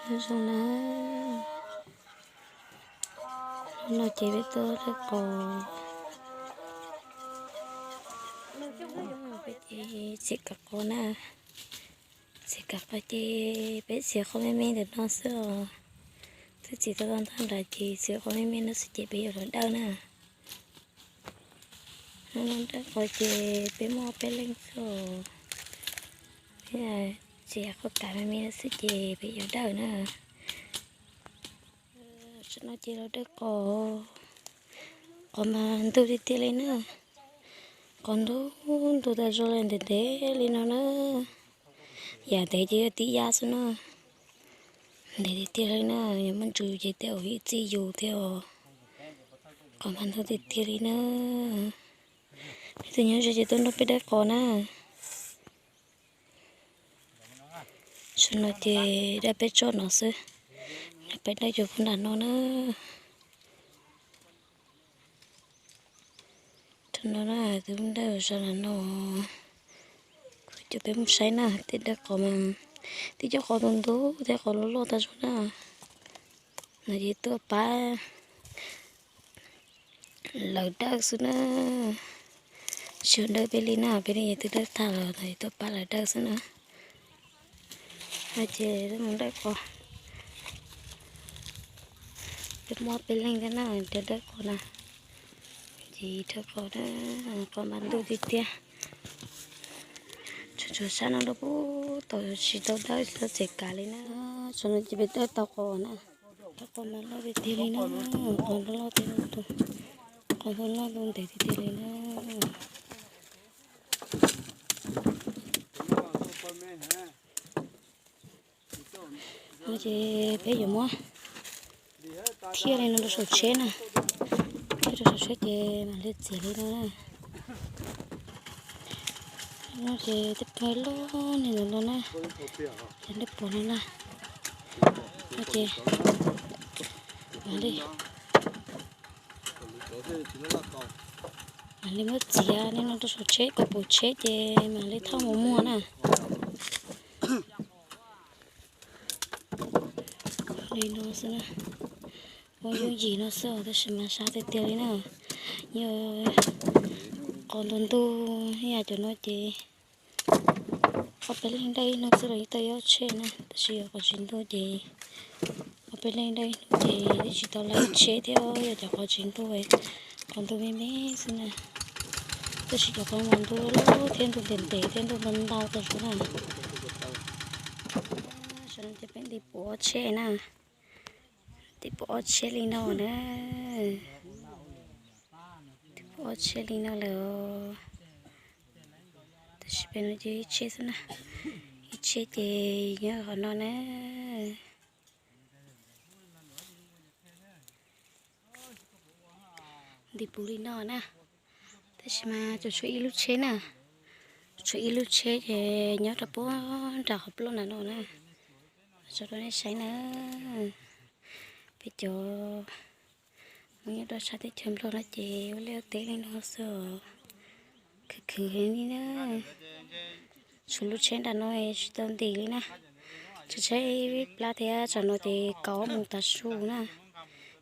Nyob zoo na, hnub no ces peb tuaj dawj qos, peb ces txiav kav qos na, txiav kav qos ces peb txiav qhov me me ntawm no xwb os, twb txiav tau tag nrho ces txiav qhov me me no xwb ces peb yuav los dawj na. Hnub no dawj qos ces peb muaj peb leeg xwb os, peb txiav qhov kav me me no xwb ces peb yuav dawj na. Tam no ces los dawj qos, qos mas ntug tiag tiag li na, qos ntug ntug tas zog li ntev ntev li no na, yam ntev ces yog tib yam xwb na, ntev tiag tiag li na, yog muaj ntsis ces tej zaum ib txij yus thiab os, qos mas ntug tiag tiag li na. Leej twg nyob ze ces tuaj nrog peb dawj qos na. Tam no ces dawj peb tsob no xwb, peb dawj cov puag nram no na. Tam no na, tus dawj zog nram no, kuv coj peb mus saib na, tej dawj qos mas, tej cov qos ntug ntug thiab qos loj loj tag zog na. No ces tuaj pab lawv dawj xwb na, tsis yog dawj peb li na, peb li yog twb dawj tag los no ces tuaj pab lawv dawj xwb na. No ces mus dawj qos, peb muaj peb leeg thiab na, dawj qos na, ces dawj qos na, qos mas ntug tiag tiag. Tsuas tsuas sab no rau pub tau tsis tau dawj tau txiav kav li na. Tam no ces peb dawj tau qos na, dawj qos mas loj tiag tiag li na, qos loj loj tiag, qos loj loj ntev tiag tiag li na. No ces peb yuav muab thiaj li no rau saum tsheb na, thiaj rau saum tsheb ces mam li txiav li no na. No ces tej pog loj li ntawm no na, cov dawj pos no na, no ces mam li, mam li muab txiav li no rau saum tsheb kom puv tsheb ces mam li thauj mus muag na. Li no xwb na, ua yooj yim no xwb tab sis mas sab tiag tiag li na. Yog qos ntug ntug ib yam cov no ces ob peb leeg dawj ib hnub xwb los yeej tau ib ob tsheb na, tab sis yog qos tsis ntug ces ob peb leeg dawj ib hnub ces twb tsis tau lawm ib tsheb thiab, yog cov qos tsis ntug, qos ntug me me xwb na. Tab sis cov qos mas ntug loj thiab ntug ntev ntev thiab ntug ntau ntau tau zog na. Tam no ces peb ntim puv ob tsheb na, ntim puv ob tsheb li no na, ntim puv ob tsheb li no lawm. Tab sis peb no ces ib tsheb xwb na, ib tsheb ces nyob qhov no na. Ntim puv li no na, tab sis mas tsuas tshuav ib lub tsheb na, tshuav ib lub tsheb ces nyob rau puag nram qhov ploj nram no na, tso rau nej saib na. Peb cov Hmoob nyob rau sab teb chaws Nplog no ces ua liaj ua teb li no xwb os, khwv khwv heev li na. Tshuav lub tsheb nram no tsis tau ntim li na, tshuav tsheb ib plab thiab, tsam no ces kaum ob moos tav su na,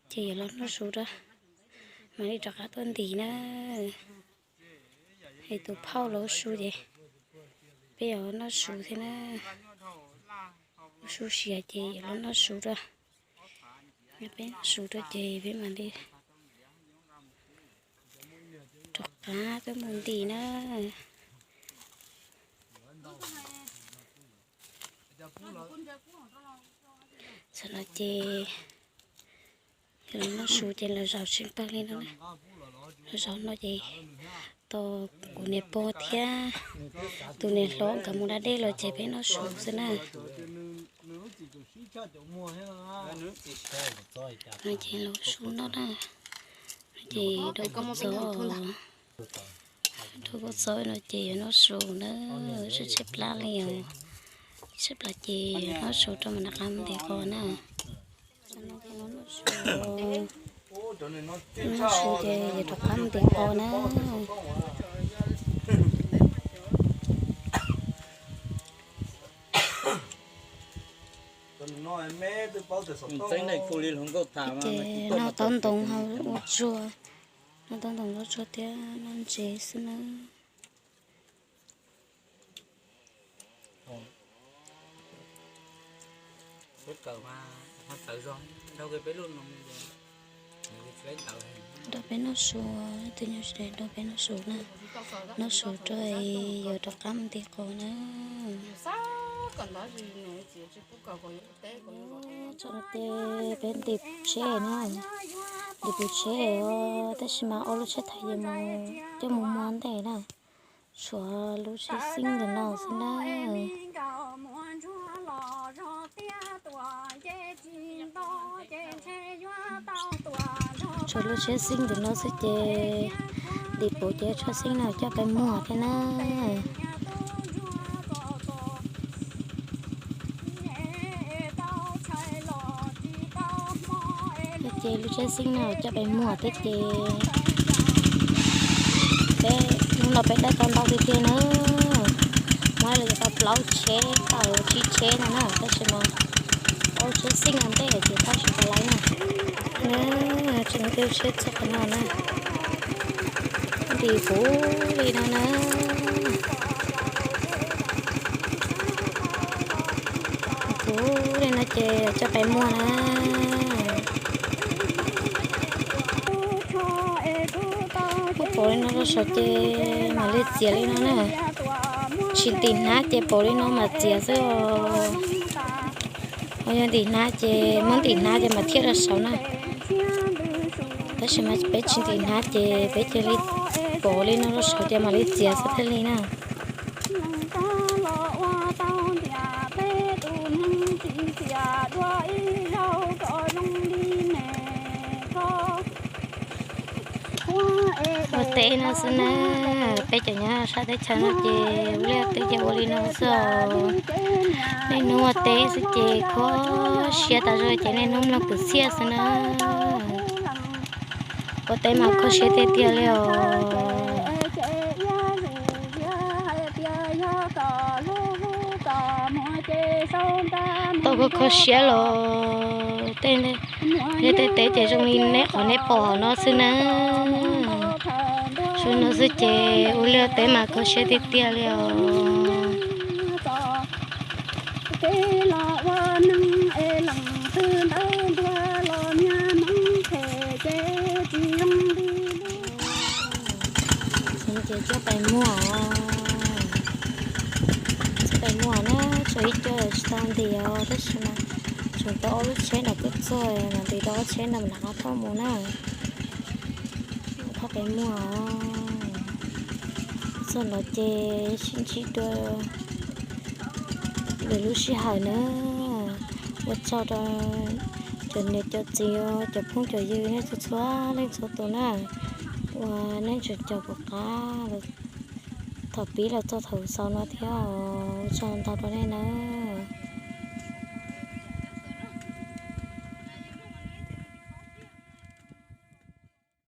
ces yuav los noj su rau, mam li rov qab tuaj ntim na. Es tus phauj los ua su ces peb yuav noj su thiab na, ua su siav ces yuav los noj su rau, peb noj su rau ces peb mam li rov qab tuaj mus ntim na. Tam no ces yog los noj su ces lawv zaum tsis pawg li no na, lawv zaum no ces tos kuv niam pog thiab tus niam hlob nkawd mus da dej los ces peb noj su xwb na. No ces los su no na, no ces dua kua txob, dua kua txob no ces yuav noj su na, tshaib tshaib plab li os, tshaib plab ces yuav noj su rau mam rov qab ntim qos na. Noj su ces yuav rov qab ntim qos na. Ces noj taub ntoos hauv ua tsuag, noj taub ntoos ua tsuag thiab noj ntsev xwb nawb. Nrog peb noj su, tus nyuag tsis dai nrog peb noj su na, noj su rau yuav rov qab mus nti qos na. Tso no ces peb nti tsheb na, nti puv tsheb os, tab sis mas ob lub tsheb thaiv ces mus coj mus muag ntej na, tshuav lub tsheb xib ntawm no xwb na. Tshuav lub tsheb xib ntawm no xwb ces nti puv ces tsheb xib no coj peb muag thiab na. Ces lub tsheb xib no coj peb muag thiab ces peb hnub no peb dawb tau ntau tiag tiag na. Muab los tau plaub tsheb tau tsib tsheb no na, tab sis mas ob tsheb xib no ntej ces tab sis tau lawm na. Tseem tej tsheb txog qhov no na, nti puv li no na. Puv li no ces coj peb muag na. Kuj pov li no rau saum ces mam li txiav li no na. Tsis ntim hnab ces pov li no mas txiav xwb os. Ho yog ntim hnab ces muab ntim hnab ces mam thiaj rau saud na. Tab sis mas peb tsis ntim hnab ces peb cia li pov li no rau saud ces mam li txiav xwb thiaj li na. Ua teb no xwb na, peb cov nyob sab teb chaws no ces ua liaj teb ces ua li no xwb os. Niaj hnub ua teb xwb ces kho siab tas zog ces niaj hnub mloog kwv txhiaj xwb na. Ua teb mas kho siab tiag tiag li os. Tau kho kho siab los tej, tej teb ces zoo li neb qhov neb pom no xwb na. Zoo no xwb ces ua liaj teb mas kho siab tiag tiag li os. Ces coj pais muag, coj pais muag na, tshuav ib co tsis tau ntim os, tab sis mas tseem tau ob lub tsheb no kuj txog, mam ntim rau ob tsheb no mam rov qab thauj mus na. Thauj pais muag, txog no ces sib ntsib dua lwm lub sij hawm na. Ua tsaug rau cov niam cov txiv, cov phooj cov ywg nej txhua txhua leej txhua tus na, uas nej tseem caum kuv qab thaum pib los txog thaum xaus no thiab, ua tsaug ntau rau nej na.